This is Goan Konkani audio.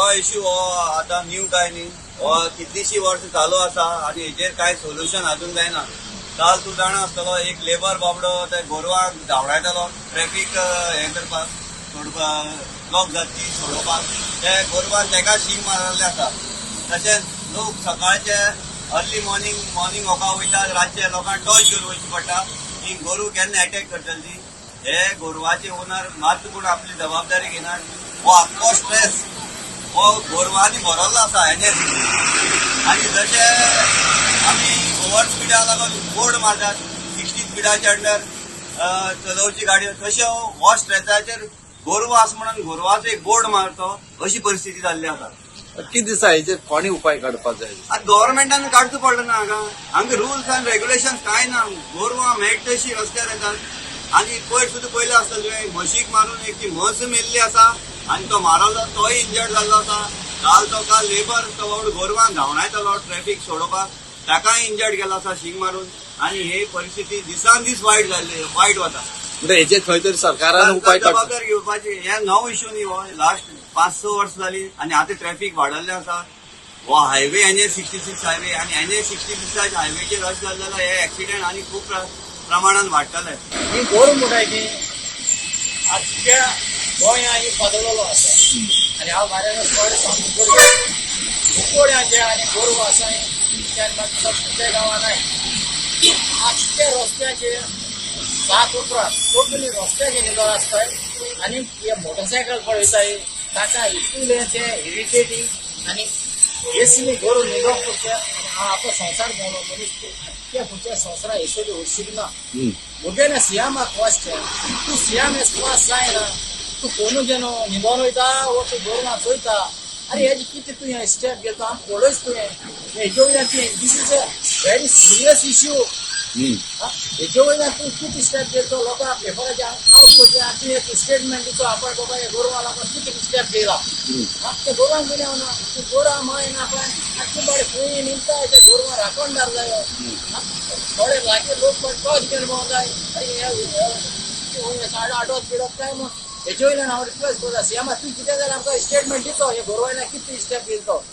गोरवां इश्यू हो आतां न्यू काय न्ही, हो कितलींशीं वर्सां चालू आसा आनी हेजेर कांय सोल्युशन अजून जायना. काल तूं जाणा आसतलो, एक लेबर बाबडो ते गोरवांक धांवडायतालो ट्रॅफीक हें करपाक, सोडपाक, ब्लॉक जाता ती सोडोवपाक. ते गोरवान तेका शींग मारलेले आसा. तशेंच लोक सकाळचे अर्ली मॉर्निंग मॉर्निंग वॉका वयतात, रातचे लोकांक टॉर्च घेवन वयची पडटा की गोरू केन्ना एटॅक करतली ती. हे गोरवाचे ओनर मात पूण आपली जबाबदारी घेनात. हो आख्खो स्ट्रेस हो गोरवांनी भरल्लो आसा एनएच. आनी जशे आमी ओवर स्पिडा लागून बोर्ड मारतात 60 स्पिडाच्या अंडर चलोवची गाडी, तशें हो स्ट्रेसाचेर गोरवां आसा म्हणून गोरवाचो एक बोर्ड मारतो, अशी परिस्थिती जाल्ली आसा. कितें दिसा हेचेर कोणी उपाय काडपाक जाय? आतां गव्हर्मेंटान काडचो पडलो ना हांगा. हांगा रुल्स आनी रेग्युलेशन कांय ना. गोरवां मेळटा तशी रस्त्यार येतात. आनी पयर सुद्दां पयलें आसतलें तुवें, म्हशीक मारून एक ती म्हस मेल्ली आसा आनी तो मारलो तोय इंजर्ड जाल्लो आसा. काल तो काल लेबर तो बाबडो गोरवांक धांवडायतालो ट्रॅफीक सोडोवपाक, ताकाय इंजर्ड केलो आसा शींग मारून. आनी ही परिस्थिती दिसान दीस वायट जाल्ली, वायट वता. म्हणजे हेचेर खंय तरी सरकारान उपाय काडचो. जबाबदारी घेवपाची. हे नवो इश्यू न्ही हो, लास्ट 5-6 वर्स जाली आनी आतां ट्रॅफीक वाडल्लें आसा. हो हायवे एनएच 66 हायवे आनी एनएच 66 हायवेचेर अशें जालें जाल्यार हे एक्सिडेंट आनी खूब प्रमाणान वाडटले. ही गोरू म्हणटाय ती आख्ख्या गोंया ही पातळलेलो आसा. आनी हांव बाऱ्यान थोडे सांगू, कुकोड्याचे आनी गोरवां आसा त्यान सगळ्या गांवां नाय. आख्ख्या रस्त्याचेर 7 उपरांत सगळी रस्त्याचेर निदो आसताय आनी हे मोटरसायकल पळयताय, ताका इतलें ते इरिटेटींग. आनी एसली गोरू निदो पुरचे आनी हांव आपलो संवसार भोंवलो मनीस आख्ख्या फुडच्या संवसारा हेसोली उरशीक ना. मुगेले सियामा क्वेश्चन, तूं सियाम पास जायना, तूं फोनू घेवन न्हिदोन वयता वो तूं गोरवां चोयता? अरे, हेजी कितें तुवें स्टेप घेता आमकां पळयच तुवें. हेजे वयल्यान तुवें, this is a very serious issue. हेजे वयल्यान तूं कितें स्टेप घेतो? लोकांक पेपराचे आवट करचे आनी तूं एक स्टेटमेंट दितो आपण, बाबा हे गोरवां लागून कितें स्टेप घेयला. ते गोरवांक घेवन येवना तूं. गोरवां माय ना पण आख्खी बरे खंय निमता ते गोरवां राखणदार जायो. थोडे लागीं लोक पण टॉर्च घेवन भोंवताय. अरे, आडत बिडत काय म्हूण. हेजे वयल्यान हांव रिक्वेस्ट करता सिएमा, तूं कितें जाल्यार आमकां स्टेटमेंट दितो, हे गोरवां कितें स्टेप घेयलो तो.